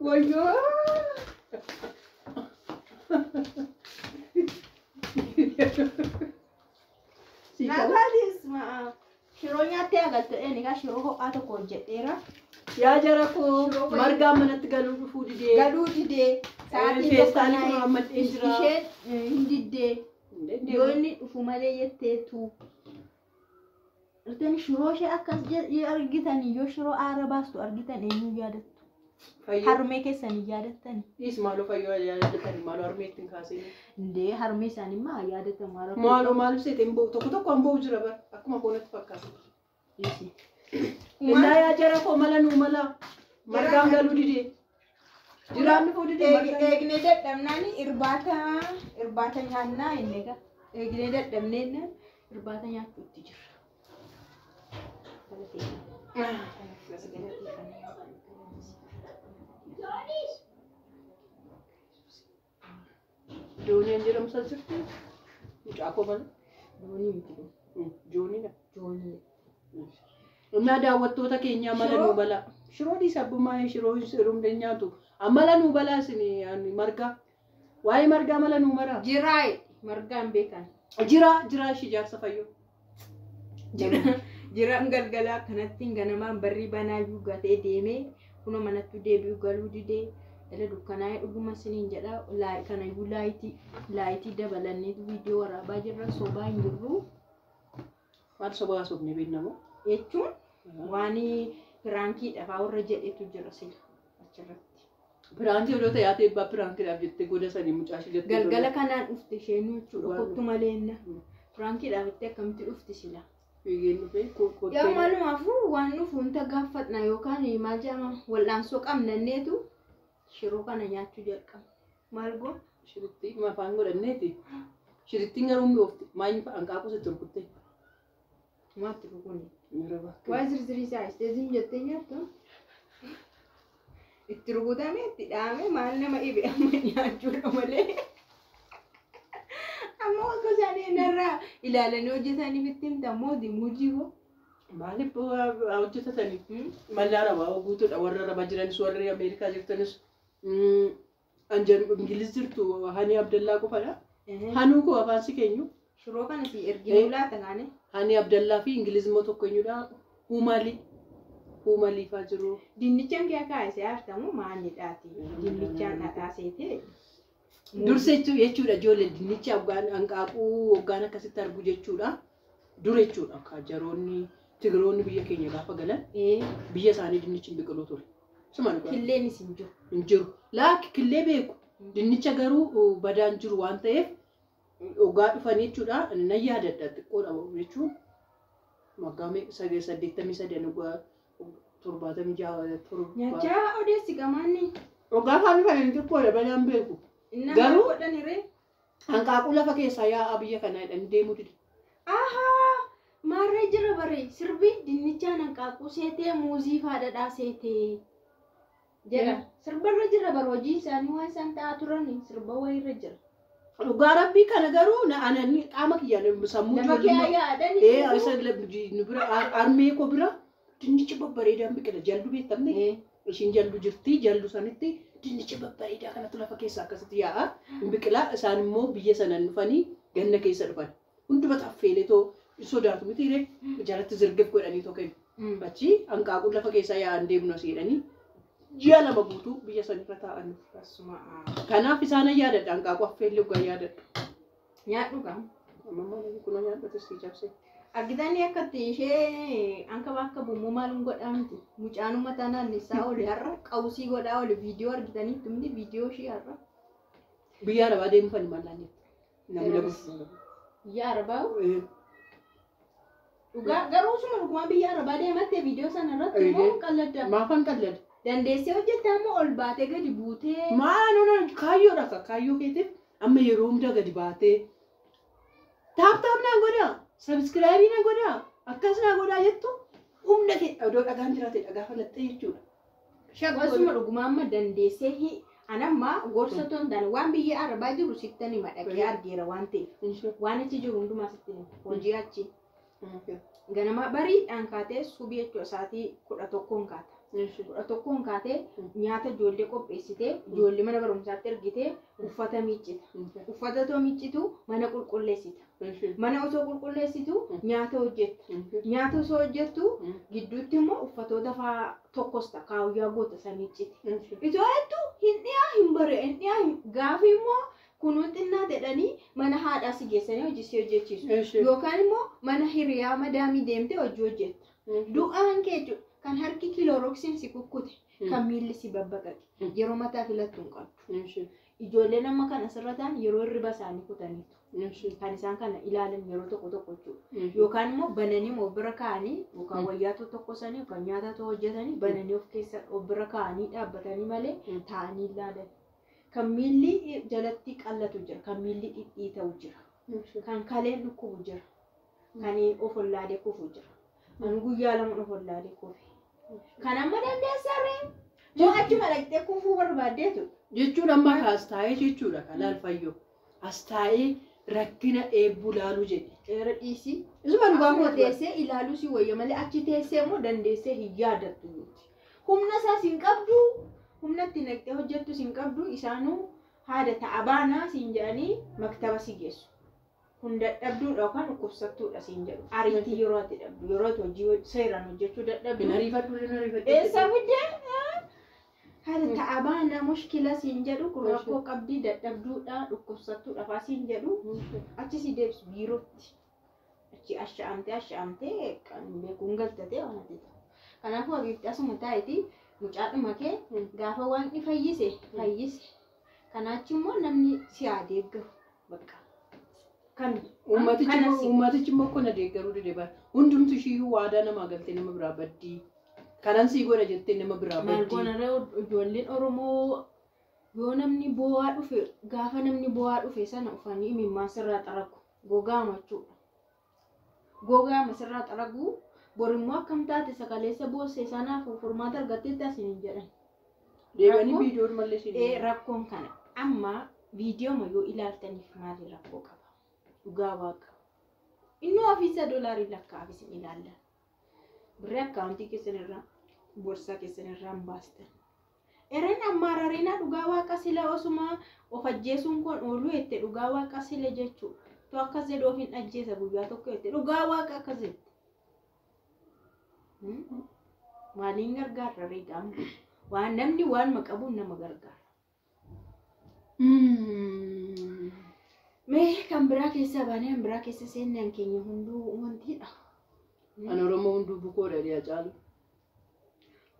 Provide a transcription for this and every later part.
Wayyoo! Nagaatis shiroo nyaattee agartee egaa shiroo ho'aa tokko hojjedheera. Yaa jara koo margaa manatti galuu dhufuu didee. Galuu didee. Sa'aatiin Feestaalii kun ammadhee jira. Isheen hin diddee. Yoo inni dhufu malee jetteetu. Argitanii shiroo ishee akkas argitanii yoo shiroo aara baastu argitan eenyu yaadattu? Harmee keessanii yaadattani. Dhiis maaloo fayyoo yaadatani maaloo harmee ittiin kaasee. Indee harmee isaanii maa yaadatamu haara. Maaloo maaloo seete hin ba'u tokko tokko hin ba'u jira bara akkuma koonatti fakkaata. Dhiisi. Innaa yaa jara koo mala nuu mala margaan galuu didee. Jiraan dhufuu didee margaan. Eegnee dadhabnaan irbaata nyaannaa inni egaa. Eegnee dadhabneen irbaata nyaachuutti jirra. Dooniin jedhamu san jirti. Mucaa koo mala. Doonii miti kun. Jooniidha. Joonii. Innaa daawwattoota keenyaa mala nuu balaa. Shiroo dhiisa abbummaa shiroo hirumde nyaatu. Mala nuu balaa isin margaa. Waa'ee margaa mala nuu maraa. Jiraa margaan beekan. Jiraa jiraa ishee jaarsa fayyoo. Jiraan galgala akkanatti ganamaan barrii banaa gatee deemee kunoo manatti deebi'u galuu didee dhala dukkanaa'ee dhuguma siniin jedha kanayyuu laayitii dabalannee viidiyoo waraabaa jirra sobaa hin jirru. Maal sobaa sobnee beeknamoo? Jechuun waan piraankiidha fa'aa warra jedhetu jira sila achirratti. Piraankii odoo ta'e haati eebbaa piraankiidhaaf jettee goda sanii mucaa ishee jettee. Galgala kanaan dhufte isheen jechuudha kottu maleenna. Piraankiidhaaf jettee akkamitti dhufti sila? Fiigeen dhufee kottee. Yaa maalumaafuu waan dhufu hunda gaafadha yookaan maal jedhama wal'aansoo qabnanneetu shiroo kana nyaachuu jalqabna. Maal goo? Shirittii afaan godhanneeti. Shirittiin garuu mi'oofti. Maayini hanqaaquu sitti rukuttee. Maatti rukunni. Waa zirzirii isaa isteezim jettee nyaattu. Itti rukutame itti dhaame maal nama dhibe amma nyaachuudha malee. Amma akka isaanii narraa ilaalanii hojjetaniif itti himta mooti muujii hoo. Maaliif hojjetatanii? Mallaa rabaa guutuudha warra rabaa jiranis warri Ameerikaa jirtanis Ingiliz jirtu Hani Abdallaa qofadha. Hanuu koo afaan si keenyu. Shiroo kana si erginuu laata kaane? Hani Abdallaa fi Ingiliz immoo tokko eenyudha? Huumalii. Huumalii faa jiru. Dinnichaan kee kaasee artamu maalidhaati? Dinnichaan dhadhaa seetee. Dursa jechuudha ijoollee dinnicha hanqaaquu hoggaan akkasitti argu jechuudha. Dura jechuudha akka jaroonni Tigiroonni biyya keenya gaafa galan biyya isaanii dinnichi hin biqiluu ture. Killeenis hin jiru. Hin jiru. Laakki killee beeku. Dinnicha garuu badaan jiru waan ta'eef hoggaa dhufanii jechuudha nan yaadadha xiqqoodha jechuun waggaa 83 waggaa 76 Nyaachaa odeessi qamaanni. Hoggaa afaan dhufanii xiqqoodha badaan beeku. Garuu hanqaaquu lafa keessaa yaa'aa biyya kanaa jedhanii deemuu dide. Ahaa! Maarree jira bare sirbi dinnichaan hanqaaquu seetee muuzii faa dhadhaa seetee jedha. Sirbarra jira bare hojii isaanii waan isaan ta'aa turan sirba wayiirra jira. Dhugaa rabbii kana garuu anani qaama kiyyaan sammuu Lafa kee yaadani. Isa bira harmee koo bira dinnicha babbareedaan biqila jallu beektamne. Ishiin jallu jirti jallu sanitti dinnicha babbareedaa kanatu lafa keessa akkasitti yaa'a. Biqilaa isaan immoo biyya sanaan dhufanii ganna keessa dhufan. Hunduma taffeeletoo sodaatu miti ree jalatti zirgif godhanii tokko kennu. Achi hanqaaquun lafa keessaa yaa'an deemnu asii jedhanii ji'a lama guutuu biyya sanirra taa'an. Kanaaf isaan yaadadha hanqaaquu affeellee dhugaa yaadadha. Nyaadhu qabu. Amma kun nyaadhatu si cabse. Argitanii akkatti ishee hanqa bakka bu'ummoo maalum godhaa miti. Mucaanuma tanaan isaa oli har'a qawusii godhaa oli viidiyoo argitanii tumni viidiyoo ishee har'a. Biyya Arabaa deemu fani maal laanyetti. Namni lagu. Biyya Arabaa? Dhugaa garuu suma dhugumaa biyya Arabaa deemattee viidiyoo sana irratti immoo qalladda. Maafan qallada? Dandeessee hojjettaa immoo ol baatee gadi buutee. Maal kaayyoodha akka kaayyoo keetiif amma yeroo hunda gadi baatee taap taap naa godhaa sabiskiraayibii naa godhaa akkas naa godhaa jettu humna kee odoo dhagaan jiraate dhagaa falaxxee jechuudha. Wasuma dhugumaa amma dandeessee anamma gorsa otoo hin taane waan biyya Arabaa jiru sittan hima dhaqee argeera waan ta'eef waan achi jiru hundumaa sitti hima hojii achi. Ganama bariidhaan kaatee subii jechuudha sa'aatii 11 kaata. 11 kaatee nyaata ijoollee qopheessitee ijoollee mana barumsaatti ergitee uffata miiccita. Uffata otoo miiccitu mana qulqulleessita. Mana osoo qulqulleessitu nyaata hojjetta. Nyaata osoo hojjettu gidduutti immoo uffatoota fa'aa tokkosta kaawuyyaa goota isa miiccite. Itoo hedduu hin dhiyaa hin bare hin dhiyaa gaafi immoo kunuun xinnaa jedhanii mana haadhaa si geessanii hojii si hojjechiisu. Yookaan immoo mana hiriyaa madaamii deemtee hojii hojjetta. Du'aan kee jechuudha. Kan harki kilooroksiin si kukkute, kan miilli si babbaqaqe, yeroo mataa filattu hin qabdu. Ijoolleen amma kan asirra ta'an yeroo hirriba isaanii kutaniitu. Kan isaan kana ilaalan yeroo tokko tokko jechuudha. Yookaan immoo bananii of bira kaa'anii yookaan wayyaa tokkosanii yookaan nyaata hojjetanii bananii of keessa of bira kaa'anii dhaabbatanii malee taa'anii ilaalan. Kan miilli jalatti qallatu jira, kan miilli dhidhiita'u jira, kan kaleen dhukkubu jira, kan of wallaalee kufu jira. Ani guyyaa 2 of wallaalee kufe. Kan amma dandeessarree moo achuma dhaqxee kufuu barbaaddeetu? Jechuun amma as taa'ee jechuudha kalaal fayyoo. As taa'ee rakkina eebbuu laaluu jedhe. Seera dhiisii. Isuma dhugaa Akkuma teessee ilaaluu si wayya malee achi teessee immoo dandeessee hin yaadattu nuti. Humna isaas hin qabdu, humna itti naqxee hojjettus hin qabdu, isaanuu haada ta'a baanaa siin jedhanii maktaba si geessu. Kun dadhabduudha yookaan dhukkubsattuudha siin jedhu. Ariitii yeroo ati dhabdu, yeroo ati hojii seeraan hojjechuu dadhabdu. Hin ariifadhu, hin ariifadhu. Eessa fiddee? Haada ta'a baanaa mushkila siin jedhu, kun rakkoo qabdii dadhabduudha, dhukkubsattuudha fa'aa siin jedhu. Achi si deebisu biirootti. Achi asha'amtee kan beekuun galtatee waan ati ta'u. Kanaafuu abiifti asuma taa'eeti mucaadhuma kee gaafa waan inni fayyise fayyise. Kanaachi immoo namni si haa deeggaru bakka. Kan Uummatichi immoo akkana deeggaruu dide bara. Hundumtu ishiiyyuu waadaa namaa galtee nama biraa baddii. Kanan sii godha jettee nama biraa Maal baddii. goonarra ijoolleen Oromoo yoo namni boo'aa dhufe gaafa namni boo'aa dhufe sana uffanni imimmaan sirraa xaragu gogaama jechuudha. Gogaama sirraa xaragu borimmoo akkam taate sakaleessa boossee sanaaf furmaata argatteetti asiin hin jedhan. Deebanii viidiyoon mallee siin. Rakkoon kana amma viidiyooma yoo ilaaltaniif maali rakkoo qaba? Dhugaa waaqa. Inni ofiisa doolaarii lakkaa'aaf isin ilaalla. Birrii akkaawuntii keessan irraa borsaa keessan irraa hin baastan. Ereen ammaararina dhugaa waaqa sila osuma of ajjeesuun kun ooluu jette dhugaa waaqa sila jechuudha. Tu akkas jedhu of hin ajjeesa guyyaa tokko jette dhugaa waaqa akkas jette. Maaliin gargaarra reegamu? Waan namni waanuma qabuun nama gargaara. Mee kan biraa keessaa baanee kan biraa keessa seennaan keenya hunduu wantiidha. An Oromoo hunduu bukoodha dhiyaa caalu.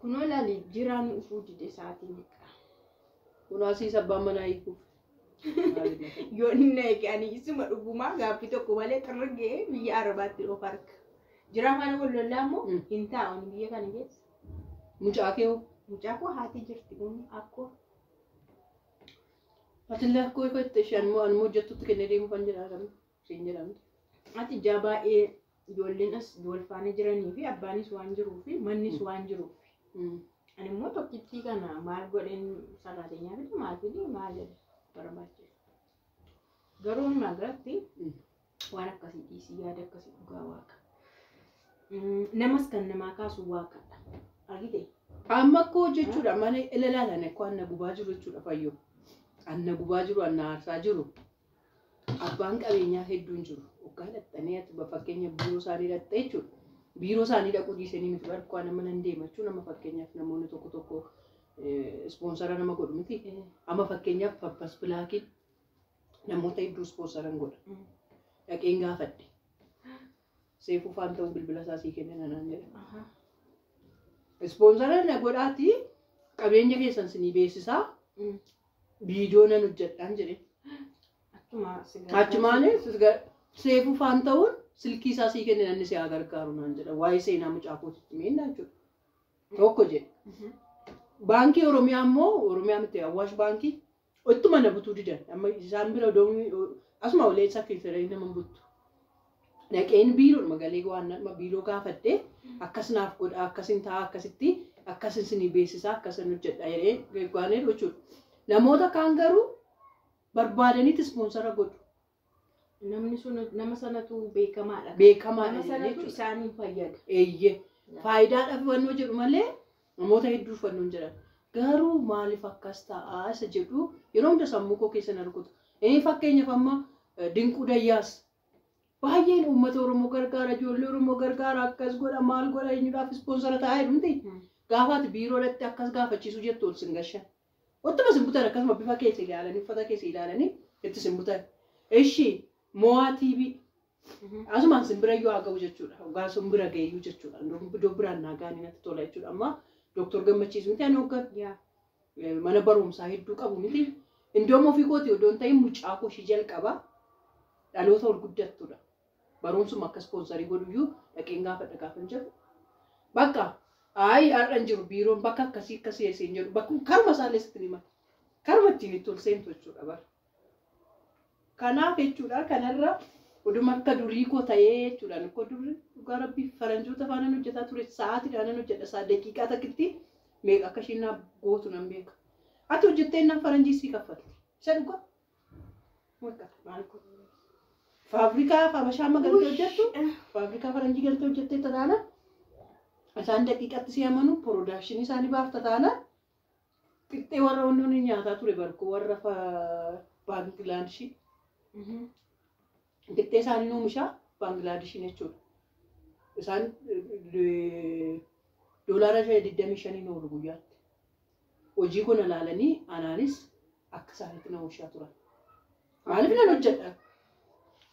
Kunoo ilaali jiraan dhufuu dide sa'aatii meeqa? Kunoo asiis abbaan manaa hiikuuf. Yoo inni eege ani isuma dhugumaa gaaffii tokko malee xirrigee biyya Arabaatti of arga. Jiraa faana wal lollaa immoo hin taa'u biyya kana keessa. Mucaa kee hoo? Mucaa koo haati jirti kun akkoo. Atillee akkoo itti isheen immoo anuma hojjettutti kennee deemuu kan jedhamu siin jedhamti. Ati ijaa baay'ee ijoolleen as wal faana jiranii fi abbaanis waan jiruu fi mannis waan jiruuf. Ani immoo tokkittii kana maal godheen saraatenyaa fide maal fide maal barbaachisu. Garuu walumaa galatti waan akkasii dhiisii yaada akkasii dhugaa waaqa. Namas kan namaa kaasu waaqadha. Argitee? Amma akkoo jechuudha mana ilaalan akkoo anna gubaa jiru jechuudha fayyoo. Anna gubaa jiru anna aarsaa jiru. Abbaan qabeenyaa hedduun jiru. Hoggaa dhaxxanii ati fakkeenya biiroo isaanii dhaxxee jechuudha. Biiroo isaanii dhaquu dhiisanii miti barkoo nama nan deema jechuun nama fakkeenyaaf namoonni tokko tokko ispoonsara nama godhu miti. Amma fakkeenyaaf Pappas Bilaakiin namoota hedduu ispoonsaran godha. Dhaqeen gaafadhe. Seefuu faan ta'uu bilbila isaa sii kennan naan jedha. Ispoonsara na godhaati qabeenya keessan sinii beeksisaa viidiyoo nan hojjedhaan jedhe. Achumaan seefuu faan ta'uun silkii isaa sii kennan inni si haa gargaaru naan jedha. Waa'ee seenaa mucaa kootitti meennaa jechuudha. Tokko jedhe. Baankii Oromiyaa immoo Oromiyaa miti Awaash baankii ittuma na butuu didan. Amma isaan bira asuma olee isa keessa nama buttu. Dhaqeen biiroon magalee waan biiroo gaafadhee akkas naaf godha akkasin ta'a akkasitti akkasin sinii beeksisaa akkasin hojjedha jedhee gaanee jechuudha. Namoota kaan garuu barbaadaniiti ispoonsara godhu. Namni sun nama sanatu beekamaadha. Beekamaadha. Nama sanatu isaaniin fayyada. Eeyyee. Faayidaadhaaf wannoo jedhu malee Namoota hedduu uffannoo jedhan. Garuu maaliif akkas ta'a isa jedhu yeroo hunda sammuu koo keessa na rukuta. Fakkeenyaaf amma Dinquu Dayyaas baay'een uummata Oromoo gargaara, ijoollee Oromoo gargaara, akkas godha, maal godha, eenyudhaaf ispoonsara ta'aa jedhumti. Gaafaati biiroodhatti akkas gaafachiisu jettu ol sin gashan. Wattuma sin butan akkasuma bifa keessa ilaalanii, uffata keessa ilaalanii itti sin butan. Ishi Mo'aa TV asumaan sin bira iyyuu haa ga'u jechuudha. Hoggaa sun bira ga'eyyuu jechuudha. Iddoo biraan naa ga'anii natti tola jechuudha. Amma Dooktor Gammachiis miti ani hoggan mana barumsaa hedduu qabu miti. Indoom ofii kooti odoo hin ta'in mucaa koo ishii jalqaba dhaloota ol guddattudha. Barumsuma akka ispoonsarii godhuyyuu dhaqeen gaafadha gaafa hin jedhu. Bakka ayi har'a hin jiru biiroon bakka akkasii akkasii hin jedhu bakka karuma isaallee sitti himata. Karuma ittiin itti ol seentu jechuudha bara. Kanaaf jechuudha kanarra oduma akka durii koo ta'ee jechuudha. Akka durii dhugaa rabbii faranjoota faana hojjetaa ture sa'aatiidhaan hojjedha sa'a daqiiqaa takkitti meeqa akka isheen naaf gootu nan beeka. Ati hojjettee naan faranjii sii kaffalti. Isa dhugaa. Faabrikaa Habashaa amma galtee hojjettu faabrikaa faranjii galtee hojjettee taana isaan daqiiqatti si amanu piroodakshinii isaanii baafta taana qixxee warra wanni nyaataa ture barkoo warra Baanglaadishii. Qixxee isaanii oomishaa Baanglaadishiin jechuudha. Isaan $25 oolu guyyaatti. Hojii kun ilaalanii anaanis akka isaaniitti na oomishaa turan. Maaliif nan hojjedha?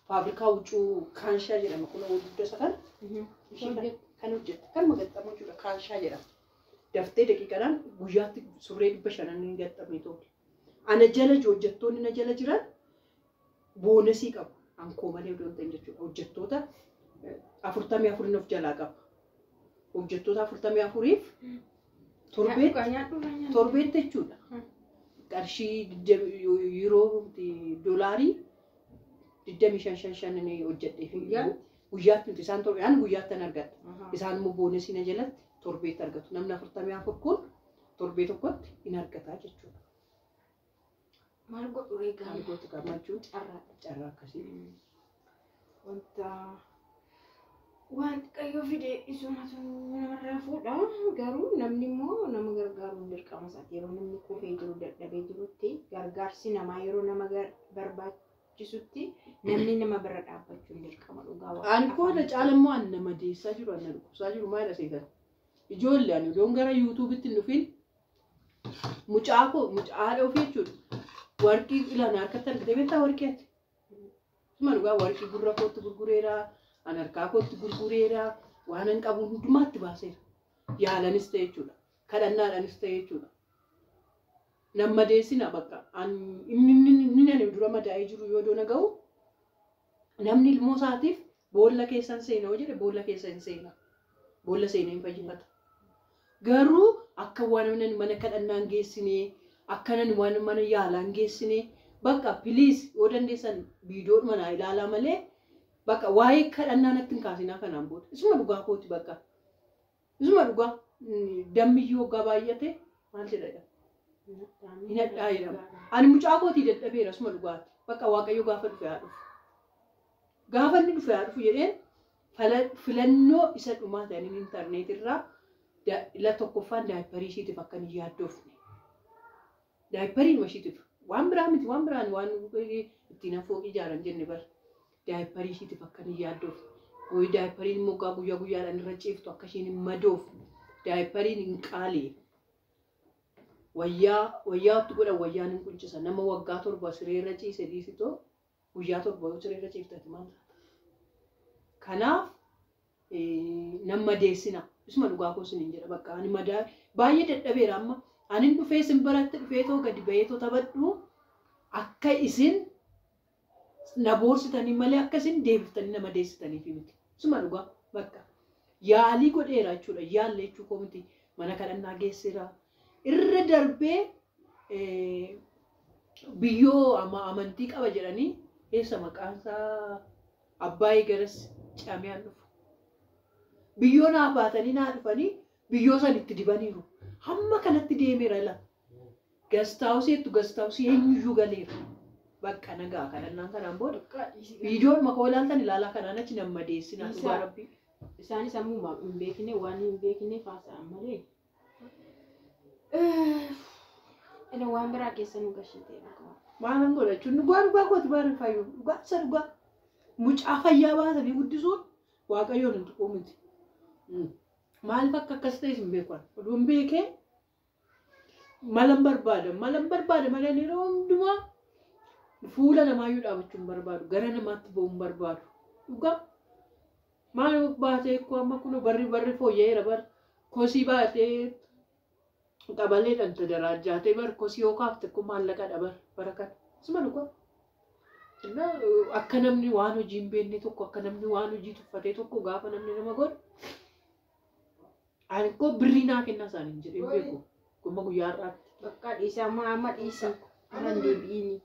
Faabrikaa huccuu Kaanshaa jedhama kun guddaa isa kana. Kan hojjette kan magaxxamu jechuudha Kaanshaa jedhama. Daftee daqiiqadhaan guyyaatti surree 500 ni gaxxamee toole. Ana jala hojjettoonni na jala jiran boonasii qabu. Ankoo malee odoo hin ta'in jechuudha. Hojjettoota 44 of jalaa qaba. Hojjettoota 44f torbeetti jechuudha. Qarshii yeroo doolaarii 25 hojjedhee fi guyyaatti nuti isaan torbaan guyyaatti an argadha. Isaan immoo boonasii na jalatti torbeetti argatu. Namni 44 kun torbee tokkotti hin argata jechuudha. Maal godhu ree Maal gootu gammachuun carraadha. Carraa akkasii. Wanta waan xiqqayyoo fide isumatu namarraa fuudha. Garuu namni immoo nama gargaaruun dirqama isaati. Yeroo namni kufee jiru dadhabee jirutti gargaarsi namaa yeroo nama barbaachisutti namni nama bira dhaabbachuun dirqama dhugaa waaqa. Ani koo irra caala immoo ani nama deessaa jiru ani dhukkubsaa jiru maal aseetan. Ijoollee ani odoon gara yuutuubitti hin dhufin mucaa koo mucaa haadha ofii jechuudha. Warqii ilaan harkatti argite beektaa warqii ati. Suma dhugaa warqii gurra kootti gurgureera, an harkaa kootti gurgureera, waan an qabu hundumaatti baaseera. Yaalanis ta'e jechuudha. Kadhannaadhaanis ta'e jechuudha. Nan madeessina bakka. Inni ani dura madaa'ee jiru yoo doona ga'u namni ilmoo isaatiif boolla keessa hin seena yoo jedhe boolla keessa hin seena. Boolla seenee hin fayyifata. Garuu akka waan mana kadhannaan geessinee akka nan waan mana yaalaan geessinee bakka piliis yoo dandeessan viidiyoodhuma naa ilaalaa malee bakka waa'ee kadhannaa natti hin kaasinaa kanaan booda. Isuma dhugaa kooti bakka. Isuma dhugaa dammiyyuu hoggaa baay'ate maal jedha? Hin hadhaa jedhama. Ani mucaa kootii dadhabeera isuma dhugaati. Bakka Waaqayyo gaafa dhufe haa dhufu. Gaafa inni dhufe haa dhufu jedheen filannoo isa dhumaa ta'anii intarneetirraa ila tokkoffaan daayipparii ishiitiif akka hin yaaddoofne. Daayippariin ishiitiif waan biraa miti waan biraan waan ittiin fooqii ijaaran jenne bara. Daayipparii ishiitiif akka hin yaaddoofne. Wayi daayippariin immoo guyyaa guyyaadhaan irra ciiftu akka isheen hin madoofne. Daayippariin hin qaalee. Wayyaa wayyaa itti godhan wayyaan hin quncisa. Nama waggaa 7 sireerra ciise dhiisitoo guyyaa 7 yoo sireerra ciiftati maal taata? Kanaaf nan madeessina. Isuma dhugaa koo isiniin jedha bakka ani madaa baay'ee dadhabeera amma. Ani dhufee isin biratti dhufee too gadi ba'ee too taphadhu akka isin na boorsitanii malee akka isin deebiftanii na madeessitaniif miti. Isuma dhugaa bakka yaalii godheera jechuudha. Yaalle jechuu koo miti. Mana kadhannaa geesseera. Irra darbee biyyoo amantii qaba jedhanii eessa maqaan isaa Abbaayee garas camiyaan dhufu. Biyyoo naa baatanii naa dhufanii biyyoo san itti dibaniiru. Hamma kanatti deemeera la. Gastaawusii jettu gastaawusii eenyuyyuu galeera. Bakka nagaa kadhannaan kanaan booda. Viidiyoon makoo ilaaltan ilaalaa kanaan achi nan madeessinaa dhugaa rabbii. Isaanis ammuma hin beekne waan hin beekneef haasa'an malee. Ila waan biraa keessa nu gashitee dhugaa. Maalan godha jechuun dhugaa dhugaa kooti maal fayyu dhugaa isa dhugaa mucaa fayyaa baasanii guddisuun waaqayyoon hin tuquu miti. Maaliif akka akkas ta'es hin beeku ani. Oduun beekee malan barbaada malan barbaada malee ani yeroo hundumaa fuula namaayyuu dhaabachuu hin barbaadu gara namaatti ba'uu hin barbaadu dhugaa maal baatee koo amma kun barri barri fooyya'eera bar kosii baatee qabaleedhaan tadaraajjaatee bar kosii yoo kaafte kun maallaqadha bar bara kana isuma dhugaa. Innaa akka namni waan hojii hin beekne tokko akka namni waan hojii tuffatee tokko gaafa namni nama godhu ani koo birrii naa kennaa isaaniin jedhee hin beeku gomma guyyaa har'aatti. Bakka dhiisii amma amma dhiisii. Amma hin deebi'ini.